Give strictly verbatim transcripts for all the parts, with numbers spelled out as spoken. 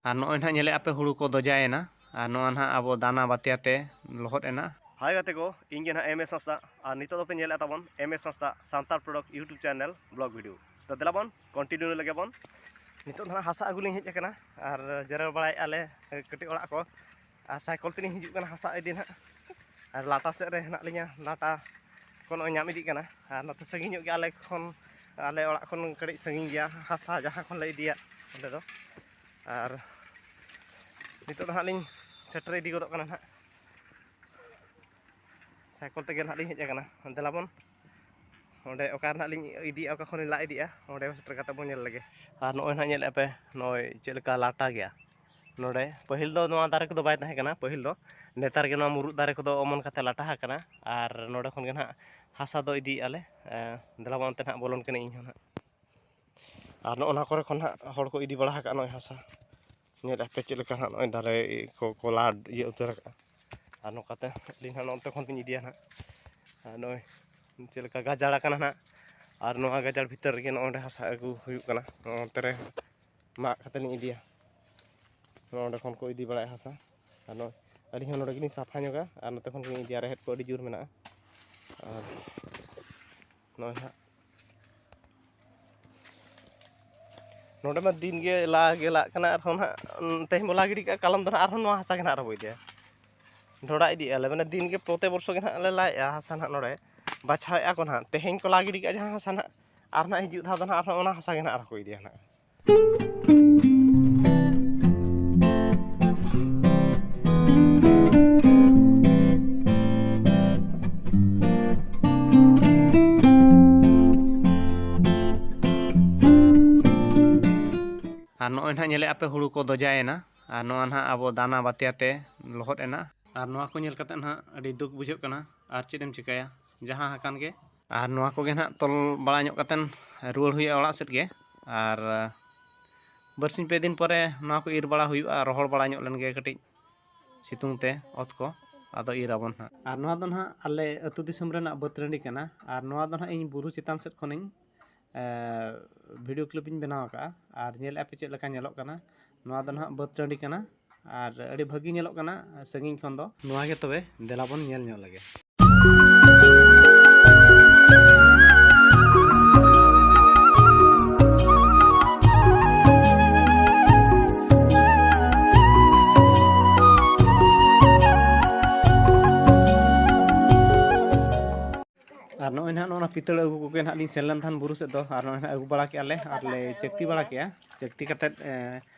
ᱟᱨ ᱱᱚᱜᱼᱚᱭ ᱱᱟᱦᱟᱜ ᱧᱮᱞᱮᱫᱼᱟ ᱯᱮ, ᱦᱩᱲᱩ ᱠᱚ ᱫᱚᱡᱟᱭᱮᱱᱟ᱾ ᱟᱨ ᱱᱚᱣᱟ ᱱᱟᱦᱟᱜ ᱟᱵᱚ ᱫᱟᱱᱟ ᱵᱟᱛᱭᱟᱛᱮ ᱞᱚᱦᱚᱫ ᱮᱱᱟ᱾ ᱦᱟᱭ ᱜᱟᱛᱮ ᱠᱚ, ᱤᱧ ᱜᱮ ᱱᱟᱦᱟᱜ ᱮᱢ ᱮᱥ ᱦᱟᱸᱥᱫᱟ᱾ ᱟᱨ ᱱᱤᱛᱚᱜ ᱫᱚᱯᱮ ᱧᱮᱞᱮᱫ ᱛᱟᱵᱚᱱ M S Hansda Santal product YouTube channel blog video. ᱛᱚ ᱫᱮᱞᱟ ᱵᱚᱱ ᱠᱚᱱᱴᱤᱱᱤᱭᱩ ᱞᱮᱜᱮ ᱵᱚᱱ᱾ ᱱᱤᱛᱚᱜ ᱫᱚ ᱱᱟᱦᱟᱜ ᱦᱟᱥᱟ ᱟᱹᱜᱩ ᱞᱤᱧ ᱦᱮᱡ ᱟᱠᱟᱱᱟ ᱟᱨ ᱡᱮᱨᱮᱲ ᱵᱟᱲᱟᱭᱮᱫᱼᱟ ᱞᱮ ᱠᱟᱹᱴᱤᱡ ᱚᱲᱟᱜ ᱠᱚ᱾ ᱟᱨ ᱥᱟᱭᱠᱮᱞ ᱛᱮᱞᱤᱧ ᱦᱤᱡᱩᱜ ᱠᱟᱱᱟ ᱦᱟᱥᱟ ᱤᱫᱤ ᱱᱟᱦᱟᱜ᱾ ᱟᱨ ᱞᱟᱴᱟ ᱥᱮᱫ ᱨᱮ ᱦᱮᱱᱟᱜ ᱞᱤᱧᱟ, ᱞᱟᱴᱟ ᱠᱚ ᱱᱚᱜᱼᱚᱭ ᱧᱟᱢ ᱤᱫᱤᱜ ᱠᱟᱱᱟ᱾ ᱟᱨ ᱱᱚᱛᱮ ᱥᱟᱺᱜᱤᱧ ᱧᱚᱜ ᱜᱮᱭᱟ ᱟᱞᱮ ᱠᱷᱚᱱ, ᱟᱞᱮ ᱚᱲᱟᱜ ᱠᱷᱚᱱ ᱠᱟᱹᱴᱤᱡ ᱥᱟᱺᱜᱤᱧ ᱜᱮᱭᱟ ᱦᱟᱥᱟ ᱡᱟᱦᱟᱸ ᱠᱷᱚᱱ ᱞᱮ ᱤᱫᱤᱭᱟ ᱚᱸᱰᱮ ᱫᱚ᱾ ᱟᱨ ᱱᱤᱛᱚᱜ ᱫᱚ ᱦᱟᱸᱜ ᱞᱤᱧ ᱥᱮᱴᱮᱨ ᱤᱫᱤ ᱜᱚᱫᱚᱜ ᱠᱟᱱᱟ ᱱᱟᱦᱟᱜ᱾ ᱥᱟᱭᱠᱮᱞ ᱛᱮᱜᱮ ᱱᱟᱦᱟᱜ ᱞᱤᱧ ᱦᱮᱡ ᱟᱠᱟᱱᱟ᱾ ᱫᱮᱞᱟ ᱵᱚᱱ ᱚᱸᱰᱮ ᱚᱠᱟ ᱨᱮ ᱱᱟᱦᱟᱜ ᱞᱤᱧ ᱤᱫᱤᱭᱟ, ᱚᱠᱟ ᱠᱷᱚᱱ ᱞᱤᱧ ᱞᱟᱜ ᱤᱫᱤᱜᱼᱟ, ᱚᱸᱰᱮ ᱥᱮᱴᱮᱨ ᱠᱟᱛᱮ ᱵᱚᱱ ᱧᱮᱞ ᱞᱮᱜᱮ᱾ ᱟᱨ ᱱᱚᱜᱼᱚᱭ ᱱᱟᱦᱟᱜ ᱧᱮᱞᱮᱫᱼᱟ ᱯᱮ, ᱱᱚᱜᱼᱚᱭ ᱪᱮᱫ ᱞᱮᱠᱟ ᱞᱟᱴᱟ ᱜᱮᱭᱟ ᱱᱚᱰᱮ᱾ ᱯᱟᱹᱦᱤᱞ ᱫᱚ ᱱᱚᱣᱟ ᱫᱟᱨᱮ ᱠᱚᱫᱚ ᱵᱟᱭ ᱛᱟᱦᱮᱸ ᱠᱟᱱᱟ, ᱯᱟᱹᱦᱤᱞ ᱫᱚ᱾ ᱱᱮᱛᱟᱨ ᱜᱮ ᱱᱚᱣᱟ ᱢᱩᱨᱩᱫ ᱫᱟᱨᱮ ᱠᱚᱫᱚ ᱚᱢᱚᱱ ᱠᱟᱛᱮ ᱞᱟᱴᱟ ᱟᱠᱟᱱᱟ᱾ ᱟᱨ ᱱᱚᱰᱮ ᱠᱷᱚᱱ ᱜᱮ ᱱᱟᱦᱟᱜ ᱦᱟᱥᱟ ᱫᱚ ᱤᱫᱤᱭᱮᱫᱼᱟ ᱞᱮ᱾ ᱮᱸ, ᱫᱮᱞᱟ ᱵᱚᱱ ᱚᱱᱛᱮ ᱱᱟᱦᱟᱜ ᱵᱚᱞᱚᱱ ᱠᱟᱹᱱᱟᱹᱧ ᱤᱧ ᱦᱚᱸ ᱱᱟᱦᱟᱜ᱾ ᱟᱨ ᱱᱚᱜᱼᱚ ᱱᱚᱣᱟ ᱠᱚᱨᱮ ᱠᱷᱚᱱ ᱱᱟᱦᱟᱜ ᱦᱚᱲ ᱠᱚ ᱤᱫᱤ ᱵᱟᱲᱟ ᱟᱠᱟᱫᱼᱟ ᱱᱚᱜᱼᱚᱭ ᱦᱟᱥᱟ᱾ ᱧᱮᱞ ᱟᱯᱮ ᱪᱮᱫ ᱞᱮᱠᱟ ᱱᱟᱦᱟᱜ ᱱᱚᱜᱼᱚᱭ ᱫᱟᱨᱮ ᱠᱚ, ᱠᱚ ᱞᱟ ᱤᱭᱟᱹ ᱩᱛᱟᱹᱨ ᱟᱠᱟᱫᱼᱟ᱾ ᱟᱨ ᱱᱚᱝᱠᱟᱛᱮ ᱟᱹᱞᱤᱧ ᱦᱟᱸᱜ ᱱᱚᱱᱛᱮ ᱠᱷᱚᱱ ᱞᱤᱧ ᱤᱫᱤᱭᱟ ᱱᱟᱦᱟᱜ᱾ ᱟᱨ ᱱᱚᱜᱼᱚᱭ ᱪᱮᱫ ᱞᱮᱠᱟ ᱜᱟᱡᱟᱲ ᱟᱠᱟᱱᱟ ᱱᱟᱦᱟᱜ᱾ ᱟᱨ ᱱᱚᱣᱟ ᱜᱟᱡᱟᱲ ᱵᱷᱤᱛᱟᱹᱨ ᱨᱮᱜᱮ ᱱᱚᱜᱼᱚᱭ ᱱᱚᱸᱰᱮ ᱦᱟᱥᱟ ᱟᱹᱜᱩ ᱦᱩᱭᱩᱜ ᱠᱟᱱᱟ᱾ ᱱᱚᱜᱼᱚ ᱱᱚᱱᱛᱮ ᱨᱮ ᱢᱟᱜ ᱠᱟᱛᱮ ᱞᱤᱧ ᱤᱫᱤᱭᱟ᱾ ᱱᱚᱜᱼᱚ ᱱᱚᱸᱰᱮ ᱠᱷᱚᱱ ᱠᱚ ᱤᱫᱤ ᱵᱟᱲᱟᱭᱟ ᱦᱟᱥᱟ᱾ ᱟᱨ ᱱᱚᱜᱼᱚᱭ ᱟᱹᱞᱤᱧ ᱦᱚᱸ ᱱᱚᱸᱰᱮ ᱜᱮᱞᱤᱧ ᱥᱟᱯᱷᱟ ᱧᱚᱜᱟ ᱟᱨ ᱱᱚᱛᱮ ᱠᱷᱚᱱ ᱜᱮᱞᱤᱧ ᱤᱫᱤᱭᱟ᱾ ᱨᱮᱦᱮᱫ ᱠᱚ ᱟᱹᱰᱤ ᱡᱳᱨ ᱢᱮᱱᱟᱜᱼᱟ᱾ ᱟᱨ ᱱᱚᱜᱼᱚᱭ ᱦᱟᱸᱜ ᱱᱚᱰᱮ ᱢᱟ ᱫᱤᱱ ᱜᱮ ᱞᱟ ᱜᱮ ᱞᱟᱜ ᱠᱟᱱᱟ, ᱟᱨᱦᱚᱸ ᱱᱟᱦᱟᱜ, ᱩᱸ, ᱛᱮᱦᱮᱧ ᱵᱚ ᱞᱟ ᱜᱤᱰᱤ ᱠᱟᱜᱼᱟ, ᱠᱟᱞᱚᱢ ᱫᱚ ᱱᱟᱦᱟᱜ ᱟᱨᱦᱚᱸ ᱱᱚᱣᱟ ᱦᱟᱥᱟ ᱜᱮ ᱱᱟᱦᱟᱜ ᱟᱨᱦᱚᱸ ᱵᱚ ᱤᱫᱤᱭᱟ᱾ ᱰᱷᱚᱲᱟ ᱤᱫᱤᱭᱮᱫᱼᱟ ᱞᱮ, ᱢᱟᱱᱮ ᱫᱤᱱ ᱜᱮ ᱯᱨᱚᱛᱮ ᱵᱚᱨᱥᱚ ᱜᱮ ᱱᱟᱦᱟᱜ ᱞᱮ ᱞᱟᱭᱮᱫᱼᱟ ᱦᱟᱥᱟ ᱱᱟᱦᱟᱜ ᱱᱚᱰᱮ᱾ ᱵᱟᱪᱷᱟᱣᱮᱫᱼᱟ ᱠᱚ ᱱᱟᱦᱟᱜ, ᱛᱮᱦᱮᱧ ᱠᱚ ᱞᱟ ᱜᱤᱰᱤ ᱠᱟᱜᱼᱟ ᱡᱟᱦᱟᱸ ᱦᱟᱥᱟ ᱱᱟᱦᱟᱜ, ᱟᱨ ᱱᱟᱦᱟᱜ ᱦᱤᱡᱩᱜ ᱫᱷᱟᱣ ᱫᱚ ᱱᱟᱦᱟᱜ ᱟᱨᱦᱚᱸ ᱚᱱᱟ ᱦᱟᱥᱟ ᱜᱮ ᱱᱟᱦᱟᱜ ᱟᱨᱦᱚᱸ ᱠᱚ ᱤᱫᱤᱭᱟ ᱱᱟᱦᱟᱜ᱾ ᱟᱨ ᱱᱚᱜᱼᱚᱭ ᱱᱟᱦᱟᱜ ᱧᱮᱞᱮᱫᱼᱟ ᱯᱮ, ᱦᱩᱲᱩ ᱠᱚ ᱫᱚᱡᱟᱭᱮᱱᱟ᱾ ᱟᱨ ᱱᱚᱣᱟ ᱱᱟᱦᱟᱜ ᱟᱵᱚ ᱫᱟᱱᱟ ᱵᱟᱛᱭᱟᱛᱮ ᱞᱚᱦᱚᱫ ᱮᱱᱟ᱾ ᱟᱨ ᱱᱚᱣᱟ ᱠᱚ ᱧᱮᱞ ᱠᱟᱛᱮ ᱱᱟᱦᱟᱜ ᱟᱹᱰᱤ ᱫᱩᱠ ᱵᱩᱡᱷᱟᱹᱜ ᱠᱟᱱᱟ᱾ ᱟᱨ ᱪᱮᱫ ᱮᱢ ᱪᱤᱠᱟᱹᱭᱟ, ᱡᱟᱦᱟᱸ ᱟᱠᱟᱱ ᱜᱮ᱾ ᱟᱨ ᱱᱚᱣᱟ ᱠᱚᱜᱮ ᱱᱟᱦᱟᱜ ᱛᱚᱞ ᱵᱟᱲᱟ ᱧᱚᱜ ᱠᱟᱛᱮ ᱨᱩᱣᱟᱹᱲ ᱦᱩᱭᱩᱜᱼᱟ ᱚᱲᱟᱜ ᱥᱮᱫ ᱜᱮ᱾ ᱟᱨ ᱵᱟᱨᱥᱤᱧ ᱯᱮ ᱫᱤᱱ ᱯᱚᱨᱮ ᱱᱚᱣᱟ ᱠᱚ ᱤᱨ ᱵᱟᱲᱟ ᱦᱩᱭᱩᱜᱼᱟ, ᱨᱚᱦᱚᱲ ᱵᱟᱲᱟ ᱧᱚᱜ ᱞᱮᱱ ᱜᱮ ᱠᱟᱹᱴᱤᱡ ᱥᱤᱛᱩᱝ ᱛᱮ ᱚᱛ ᱠᱚ, ᱟᱫᱚ ᱤᱨ ᱟᱵᱚᱱ ᱦᱟᱸᱜ᱾ ᱟᱨ ᱱᱚᱣᱟ ᱫᱚ ᱱᱟᱦᱟᱜ ᱟᱞᱮ ᱟᱹᱛᱩ ᱫᱤᱥᱚᱢ ᱨᱮᱱᱟᱜ ᱵᱟᱹᱫᱽ ᱴᱟᱺᱰᱤ ᱠᱟᱱᱟ᱾ ᱟᱨ ᱱᱚᱣᱟ ᱫᱚ ᱱᱟᱦᱟᱜ ᱤᱧ ᱵᱩᱨᱩ ᱪᱮᱛᱟᱱ ᱥᱮᱫ ᱠᱷᱚᱱᱤᱧ, ᱮ, ᱵᱷᱤᱰᱤᱭᱳ ᱠᱞᱤᱯ ᱤᱧ ᱵᱮᱱᱟᱣ ᱟᱠᱟᱫᱼᱟ᱾ ᱟᱨ ᱧᱮᱞᱮᱫᱼᱟ ᱯᱮ ᱪᱮᱫ ᱞᱮᱠᱟ ᱧᱮᱞᱚᱜ ᱠᱟᱱᱟ᱾ ᱱᱚᱣᱟ ᱫᱚ ᱱᱟᱦᱟᱜ ᱵᱟᱹᱫᱽ ᱴᱟᱺᱰᱤ ᱠᱟᱱᱟ ᱟᱨ ᱟᱹᱰᱤ ᱵᱷᱟᱹᱜᱤ ᱧᱮᱞᱚᱜ ᱠᱟᱱᱟ ᱥᱟᱺᱜᱤᱧ ᱠᱷᱚᱱ ᱫᱚ᱾ ᱱᱚᱣᱟ ᱜᱮ ᱛᱚᱵᱮ, ᱫᱮᱞᱟ ᱵᱚᱱ ᱧᱮᱞ ᱧᱚᱜ ᱞᱮᱜᱮ᱾ ᱟᱨ ᱱᱚᱜᱼᱚᱭ ᱱᱟᱦᱟᱜ ᱱᱚᱜᱼᱚ ᱱᱟ ᱯᱤᱛᱟᱹᱲ ᱟᱹᱜᱩ ᱠᱚᱜᱮ ᱱᱟᱦᱟᱜ ᱞᱤᱧ ᱥᱮᱱ ᱞᱮᱱ ᱛᱟᱦᱮᱱ ᱵᱩᱨᱩ ᱥᱮᱫ ᱫᱚ, ᱟᱨ ᱱᱚᱜᱼᱚᱭ ᱱᱟᱦᱟᱜ ᱟᱹᱜᱩ ᱵᱟᱲᱟ ᱠᱮᱜᱼᱟ ᱞᱮ ᱟᱨ ᱞᱮ ᱪᱟᱹᱠᱛᱤ ᱵᱟᱲᱟ ᱠᱮᱜᱼᱟ᱾ ᱪᱟᱹᱠᱛᱤ ᱠᱟᱛᱮᱫ, ᱮ,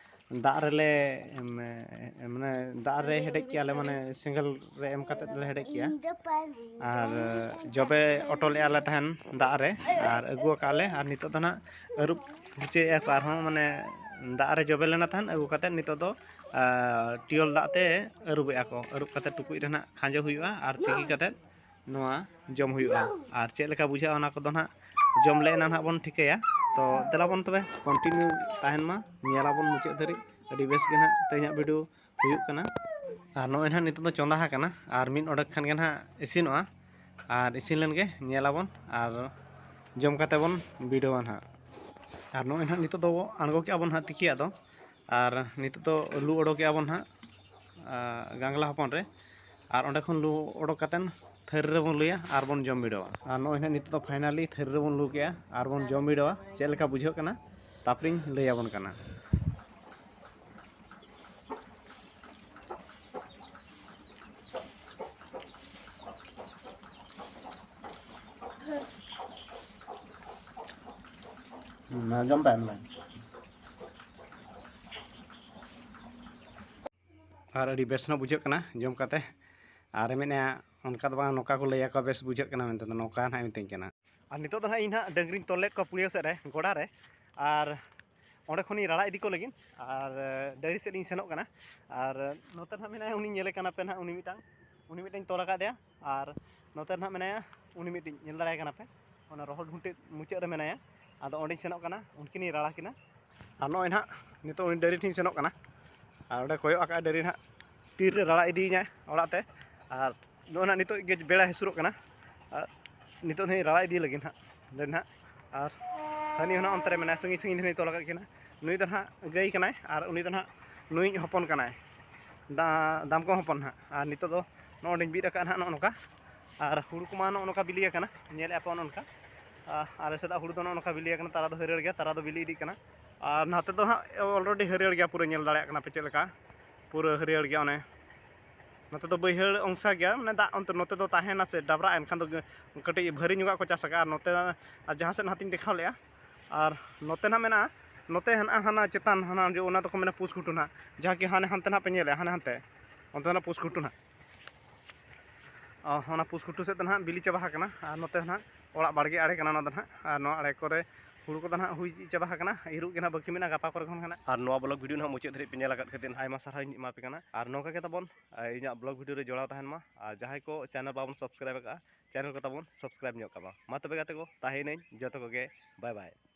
ᱫᱟᱜ ᱨᱮᱞᱮ, ᱮᱢ, ᱮ, ᱢᱟᱱᱮ ᱫᱟᱜ ᱨᱮ ᱦᱮᱰᱮᱡ ᱠᱮᱜᱼᱟ ᱞᱮ, ᱢᱟᱱᱮ ᱥᱮᱸᱜᱮᱞ ᱨᱮ ᱮᱢ ᱠᱟᱛᱮᱫ ᱞᱮ ᱦᱮᱰᱮᱡ ᱠᱮᱜᱼᱟ᱾ ᱟᱨ ᱡᱚᱵᱮ ᱚᱴᱚ ᱞᱮᱜᱼᱟ ᱞᱮ ᱛᱟᱦᱮᱱ ᱫᱟᱜ ᱨᱮ, ᱟᱨ ᱟᱹᱜᱩ ᱟᱠᱟᱫ ᱞᱮ, ᱟᱨ ᱱᱤᱛᱚᱜ ᱫᱚ ᱱᱟᱦᱟᱜ ᱟᱹᱨᱩᱵ ᱦᱚᱪᱚᱭᱮᱫᱼᱟ ᱠᱚ ᱟᱨᱦᱚᱸ, ᱢᱟᱱᱮ ᱫᱟᱜ ᱨᱮ ᱡᱚᱵᱮ ᱞᱮᱱᱟ ᱛᱟᱦᱮᱱ, ᱟᱹᱜᱩ ᱠᱟᱛᱮᱫ ᱱᱤᱛᱚᱜ ᱫᱚ, ᱟ, ᱴᱤᱭᱚᱞ ᱫᱟᱜ ᱛᱮ ᱟᱹᱨᱩᱵᱮᱜᱼᱟ ᱠᱚ᱾ ᱟᱹᱨᱩᱵ ᱠᱟᱛᱮᱫ ᱴᱩᱠᱩᱡ ᱨᱮ ᱱᱟᱦᱟᱜ ᱠᱷᱟᱸᱡᱚ ᱦᱩᱭᱩᱜᱼᱟ ᱟᱨ ᱛᱤᱠᱤ ᱠᱟᱛᱮᱫ ᱱᱚᱣᱟ ᱡᱚᱢ ᱦᱩᱭᱩᱜᱼᱟ᱾ ᱟᱨ ᱪᱮᱫ ᱞᱮᱠᱟ ᱵᱩᱡᱷᱟᱹᱜᱼᱟ, ᱚᱱᱟ ᱠᱚᱫᱚ ᱱᱟᱦᱟᱜ ᱡᱚᱢ ᱞᱮ ᱮᱱᱟ ᱱᱟᱦᱟᱜ ᱵᱚᱱ ᱴᱷᱤᱠᱟᱹᱭᱟ᱾ ᱛᱚ ᱫᱮᱞᱟ ᱵᱚᱱ ᱛᱚᱵᱮ, continue ᱛᱟᱦᱮᱱ ᱢᱟ, ᱧᱮᱞ ᱟᱵᱚᱱ ᱢᱩᱪᱟᱹᱫ ᱫᱷᱟᱹᱨᱤᱡ᱾ ᱟᱹᱰᱤ ᱵᱮᱥ ᱜᱮ ᱱᱟᱦᱟᱜ ᱛᱮᱦᱮᱧᱟᱜ video ᱦᱩᱭᱩᱜ ᱠᱟᱱᱟ᱾ ᱟᱨ ᱱᱚᱜᱼᱚᱭ ᱱᱟᱦᱟᱜ ᱱᱤᱛᱚᱜ ᱫᱚ ᱪᱚᱸᱫᱟ ᱟᱠᱟᱱᱟ, ᱟᱨ ᱢᱤᱫ ᱚᱰᱮᱠ ᱠᱷᱟᱱ ᱜᱮ ᱱᱟᱦᱟᱜ ᱤᱥᱤᱱᱚᱜᱼᱟ᱾ ᱟᱨ ᱤᱥᱤᱱ ᱞᱮᱱ ᱜᱮ ᱧᱮᱞ ᱟᱵᱚᱱ, ᱟᱨ ᱡᱚᱢ ᱠᱟᱛᱮ ᱵᱚᱱ ᱵᱤᱰᱟᱹᱣᱟ ᱱᱟᱦᱟᱜ᱾ ᱟᱨ ᱱᱚᱜᱼᱚᱭ ᱱᱟᱦᱟᱜ ᱱᱤᱛᱚᱜ ᱫᱚ ᱟᱬᱜᱚ ᱠᱮᱜᱼᱟ ᱵᱚᱱ ᱱᱟᱦᱟᱜ ᱛᱤᱠᱤᱭᱟᱜ ᱫᱚ, ᱟᱨ ᱱᱤᱛᱚᱜ ᱫᱚ ᱞᱩ ᱚᱰᱚᱠᱮᱜᱼᱟ ᱵᱚᱱ ᱱᱟᱦᱟᱜ, ᱟ, ᱜᱟᱝᱞᱟ ᱦᱚᱯᱚᱱ ᱨᱮ᱾ ᱟᱨ ᱚᱸᱰᱮ ᱠᱷᱚᱱ ᱞᱩ ᱚᱰᱚᱠ ᱠᱟᱛᱮᱫ ᱛᱷᱟᱹᱨᱤ ᱨᱮᱵᱚᱱ ᱞᱩᱭᱟ ᱟᱨ ᱵᱚᱱ ᱡᱚᱢ ᱵᱤᱰᱟᱹᱣᱟ᱾ ᱟᱨ ᱱᱚᱜᱼᱚᱭ ᱱᱟᱦᱟᱜ ᱱᱤᱛᱚᱜ ᱫᱚ finally ᱛᱷᱟᱹᱨᱤ ᱨᱮᱵᱚᱱ ᱞᱩ ᱠᱮᱜᱼᱟ ᱟᱨ ᱵᱚᱱ ᱡᱚᱢ ᱵᱤᱰᱟᱹᱣᱟ᱾ ᱪᱮᱫ ᱞᱮᱠᱟ ᱵᱩᱡᱷᱟᱹᱜ ᱠᱟᱱᱟ, ᱛᱟᱨᱯᱚᱨᱮᱧ ᱞᱟᱹᱭ ᱟᱵᱚᱱ ᱠᱟᱱᱟ᱾ ᱦᱩᱸ, ᱢᱟ ᱡᱚᱢ ᱛᱟᱭ ᱢᱮ᱾ ᱟᱨ ᱟᱹᱰᱤ ᱵᱮᱥ ᱧᱚᱜ ᱵᱩᱡᱷᱟᱹᱜ ᱠᱟᱱᱟ ᱡᱚᱢ ᱠᱟᱛᱮ᱾ ᱟᱨ ᱢᱮᱱᱮᱫᱼᱟ, ᱚᱱᱠᱟ ᱫᱚ ᱵᱟᱝ, ᱱᱚᱝᱠᱟ ᱠᱚ ᱞᱟᱹᱭᱟ ᱠᱚ, ᱵᱮᱥ ᱵᱩᱡᱷᱟᱹᱜ ᱠᱟᱱᱟ ᱢᱮᱱᱛᱮ ᱫᱚ, ᱱᱚᱝᱠᱟ ᱱᱟᱦᱟᱜ ᱢᱤᱛᱟᱹᱧ ᱠᱟᱱᱟ᱾ ᱟᱨ ᱱᱤᱛᱚᱜ ᱫᱚ ᱱᱟᱦᱟᱜ ᱤᱧ ᱱᱟᱦᱟᱜ ᱰᱟᱹᱝᱨᱤᱧ ᱛᱚᱞ ᱞᱮᱫ ᱠᱚᱣᱟ ᱯᱩᱲᱤᱭᱟᱹ ᱥᱮᱫ ᱨᱮ, ᱜᱚᱰᱟ ᱨᱮ, ᱟᱨ ᱚᱸᱰᱮ ᱠᱷᱚᱱᱤᱧ ᱨᱟᱲᱟ ᱤᱫᱤ ᱠᱚ ᱞᱟᱹᱜᱤᱫ᱾ ᱟᱨ ᱰᱟᱹᱦᱤ ᱥᱮᱫ ᱤᱧ ᱥᱮᱱᱚᱜ ᱠᱟᱱᱟ᱾ ᱟᱨ ᱱᱚᱛᱮ ᱱᱟᱦᱟᱜ ᱢᱮᱱᱟᱭᱟ, ᱩᱱᱤ ᱧᱮᱞᱮ ᱠᱟᱱᱟ ᱯᱮ ᱱᱟᱦᱟᱜ, ᱩᱱᱤ ᱢᱤᱫᱴᱟᱝ, ᱩᱱᱤ ᱢᱤᱫᱴᱟᱝ ᱛᱚᱞ ᱟᱠᱟᱫᱮᱭᱟ᱾ ᱟᱨ ᱱᱚᱛᱮ ᱱᱟᱦᱟᱜ ᱢᱮᱱᱟᱭᱟ, ᱩᱱᱤ ᱢᱤᱫᱴᱤᱡ ᱧᱮᱞ ᱫᱟᱲᱮᱭᱟᱭ ᱠᱟᱱᱟ ᱯᱮ, ᱚᱱᱟ ᱨᱚᱦᱚᱲ ᱜᱷᱩᱱᱴᱤ ᱢᱩᱪᱟᱹᱫ ᱨᱮ ᱢᱮᱱᱟᱭᱟ᱾ ᱟᱫᱚ ᱚᱸᱰᱮᱧ ᱥᱮᱱᱚᱜ ᱠᱟᱱᱟ, ᱩᱱᱠᱤᱱᱤᱧ ᱨᱟᱲᱟ ᱠᱤᱱᱟ᱾ ᱟᱨ ᱱᱚᱜᱼᱚᱭ ᱱᱟᱦᱟᱜ ᱱᱤᱛᱚᱜ ᱩᱱᱤ ᱰᱟᱹᱝᱨᱤ ᱴᱷᱮᱱᱤᱧ ᱥᱮᱱᱚᱜ ᱠᱟᱱᱟ᱾ ᱟᱨ ᱚᱸᱰᱮ ᱠᱚᱭᱚᱜ ᱟᱠᱟᱫ ᱰᱟᱹᱝᱨᱤ ᱱᱟᱦᱟᱜ ᱛᱤᱨ ᱨᱮ ᱨᱟᱲᱟ ᱤᱫᱤᱭᱤᱧᱟᱭ ᱚᱲᱟᱜ ᱛᱮ᱾ ᱟᱨ ᱱᱚᱜᱼᱚᱭ ᱱᱟᱦᱟᱜ ᱱᱤᱛᱚᱜ ᱜᱮ ᱵᱮᱲᱟ ᱦᱟᱹᱥᱩᱨᱚᱜ ᱠᱟᱱᱟ᱾ ᱟᱨ ᱱᱤᱛᱚᱜ ᱫᱚᱧ ᱨᱟᱲᱟ ᱤᱫᱤ ᱞᱟᱹᱜᱤᱫ ᱱᱟᱦᱟᱜ ᱰᱟᱹᱝᱨᱤ ᱱᱟᱦᱟᱜ᱾ ᱟᱨ ᱦᱟᱹᱱᱤ ᱦᱚᱸ ᱱᱟᱦᱟᱜ ᱚᱱᱛᱮ ᱨᱮ ᱢᱮᱱᱟᱭᱟ, ᱥᱟᱺᱜᱤᱧ ᱥᱟᱺᱜᱤᱧ ᱫᱷᱟᱨᱮᱧ ᱛᱚᱞ ᱟᱠᱟᱫ ᱠᱤᱱᱟ᱾ ᱱᱩᱭ ᱫᱚ ᱱᱟᱦᱟᱜ ᱜᱟᱹᱭ ᱠᱟᱱᱟᱭ ᱟᱨ ᱩᱱᱤ ᱫᱚ ᱱᱟᱦᱟᱜ ᱱᱩᱭᱤᱡ ᱦᱚᱯᱚᱱ ᱠᱟᱱᱟᱭ, ᱫᱟ- ᱫᱟᱢᱠᱚᱢ ᱦᱚᱯᱚᱱ ᱱᱟᱦᱟᱜ᱾ ᱟᱨ ᱱᱤᱛᱚᱜ ᱫᱚ ᱱᱚᱜᱼᱚ ᱱᱚᱸᱰᱮᱧ ᱵᱤᱫ ᱟᱠᱟᱫᱼᱟ ᱱᱟᱦᱟᱜ ᱱᱚᱜᱼᱚ ᱱᱚᱝᱠᱟ᱾ ᱟᱨ ᱦᱩᱲᱩ ᱠᱚᱢᱟ ᱱᱚᱜᱼᱚ ᱱᱚᱝᱠᱟ ᱵᱤᱞᱤ ᱟᱠᱟᱱᱟ, ᱧᱮᱞᱮᱫᱼᱟ ᱯᱮ ᱚᱱᱮ ᱚᱱᱠᱟ᱾ ᱟᱨ ᱟᱞᱮ ᱥᱮᱫᱟᱜ ᱦᱩᱲᱩ ᱫᱚ ᱱᱚᱜᱼᱚ ᱱᱚᱝᱠᱟ ᱵᱤᱞᱤ ᱟᱠᱟᱱᱟ, ᱛᱟᱨᱟ ᱫᱚ ᱦᱟᱹᱨᱭᱟᱹᱲ ᱜᱮᱭᱟ, ᱛᱟᱨᱟ ᱫᱚ ᱵᱤᱞᱤ ᱤᱫᱤᱜ ᱠᱟᱱᱟ᱾ ᱟᱨ ᱱᱚᱛᱮ ᱫᱚ ᱦᱟᱸᱜ already ᱦᱟᱹᱨᱭᱟᱹᱲ ᱜᱮᱭᱟ, ᱯᱩᱨᱟᱹ ᱧᱮᱞ ᱫᱟᱲᱮᱭᱟᱜ ᱠᱟᱱᱟ ᱯᱮ ᱪᱮᱫ ᱞᱮᱠᱟ ᱯᱩᱨᱟᱹ ᱦᱟᱹᱨᱭᱟᱹᱲ ᱜᱮᱭᱟ᱾ ᱚᱱᱮ ᱱᱚᱛᱮ ᱫᱚ ᱵᱟᱹᱭᱦᱟᱹᱲ ᱚᱝᱥᱟ ᱜᱮᱭᱟ, ᱢᱟᱱᱮ ᱫᱟᱜ ᱚᱱᱛᱮ, ᱱᱚᱛᱮ ᱫᱚ ᱛᱟᱦᱮᱱᱟ ᱥᱮ ᱰᱟᱵᱨᱟᱜᱼᱟ, ᱮᱱᱠᱷᱟᱱ ᱫᱚ ᱠᱟᱹᱴᱤᱡ ᱵᱷᱟᱹᱨᱤ ᱧᱚᱜᱟᱜ ᱠᱚ ᱪᱟᱥ ᱟᱠᱟᱫᱼᱟ᱾ ᱟᱨ ᱱᱚᱛᱮ, ᱟᱨ ᱡᱟᱦᱟᱸ ᱥᱮᱫ ᱱᱟᱦᱟᱜ ᱤᱧ ᱫᱮᱠᱷᱟᱣ ᱞᱮᱫᱼᱟ, ᱟᱨ ᱱᱚᱛᱮ ᱱᱟᱦᱟᱜ ᱢᱮᱱᱟᱜᱼᱟ, ᱱᱚᱛᱮ ᱦᱮᱱᱟᱜᱼᱟ ᱦᱟᱱᱟ ᱪᱮᱛᱟᱱ, ᱦᱟᱱᱟ ᱡᱮ ᱚᱱᱟ ᱫᱚᱠᱚ ᱢᱮᱱᱟ ᱯᱩᱥ ᱜᱷᱩᱴᱩ ᱱᱟᱦᱟᱜ, ᱡᱟᱦᱟᱸ ᱠᱤ ᱦᱟᱱᱮ ᱦᱟᱱᱛᱮ ᱱᱟᱦᱟᱜ ᱯᱮ ᱧᱮᱞᱮᱫᱼᱟ, ᱦᱟᱱᱮ ᱦᱟᱱᱛᱮ, ᱚᱱᱛᱮ ᱱᱟᱦᱟᱜ ᱯᱩᱥ ᱜᱷᱩᱴᱩ ᱱᱟᱦᱟᱜ᱾ ᱚ, ᱚᱱᱟ ᱯᱩᱥ ᱜᱷᱩᱴᱩ ᱥᱮᱫ ᱫᱚ ᱱᱟᱦᱟᱜ ᱵᱤᱞᱤ ᱪᱟᱵᱟ ᱟᱠᱟᱱᱟ, ᱟᱨ ᱱᱚᱛᱮ ᱱᱟᱦᱟᱜ ᱚᱲᱟᱜ ᱵᱟᱲᱜᱮ ᱟᱲᱮ ᱠᱟᱱᱟ ᱱᱚᱣᱟ ᱫᱚ ᱱᱟᱦᱟᱜ᱾ ᱟᱨ ᱱᱚᱣᱟ ᱟᱲᱮ ᱠᱚᱨᱮ ᱦᱩᱲᱩ ᱠᱚᱫᱚ ᱱᱟᱦᱟᱜ ᱦᱩᱭ ᱪᱟᱵᱟ ᱟᱠᱟᱱᱟ, ᱤᱨᱚᱜ ᱜᱮ ᱱᱟᱦᱟᱜ ᱵᱟᱹᱠᱤ ᱢᱮᱱᱟᱜᱼᱟ, ᱜᱟᱯᱟ ᱠᱚᱨᱮ ᱠᱷᱚᱱ ᱱᱟᱦᱟᱜ᱾ ᱟᱨ ᱱᱚᱣᱟ vlog video ᱱᱟᱦᱟᱜ ᱢᱩᱪᱟᱹᱫ ᱫᱷᱟᱹᱨᱤᱡ ᱯᱮ ᱧᱮᱞ ᱟᱠᱟᱫ ᱠᱷᱟᱹᱛᱤᱨ ᱟᱭᱢᱟ ᱥᱟᱨᱦᱟᱣ ᱤᱧ ᱮᱢᱟ ᱯᱮ ᱠᱟᱱᱟ᱾ ᱟᱨ ᱱᱚᱝᱠᱟ ᱜᱮ ᱛᱟᱵᱚᱱ, ᱟ, ᱤᱧᱟᱹᱜ vlog video ᱨᱮ ᱡᱚᱲᱟᱣ ᱛᱟᱦᱮᱱ ᱢᱟ᱾ ᱟᱨ ᱡᱟᱦᱟᱸᱭ ᱠᱚ channel ᱵᱟᱵᱚᱱ subscribe ᱟᱠᱟᱫᱼᱟ, channel ᱠᱚ ᱛᱟᱵᱚᱱ subscribe ᱧᱚᱜ ᱠᱟᱜ ᱢᱟ᱾ ᱢᱟ ᱛᱚᱵᱮ ᱜᱟᱛᱮ ᱠᱚ, ᱛᱟᱦᱮᱸᱭᱮᱱᱟᱹᱧ ᱡᱚᱛᱚ ᱠᱚᱜᱮ, bye bye᱾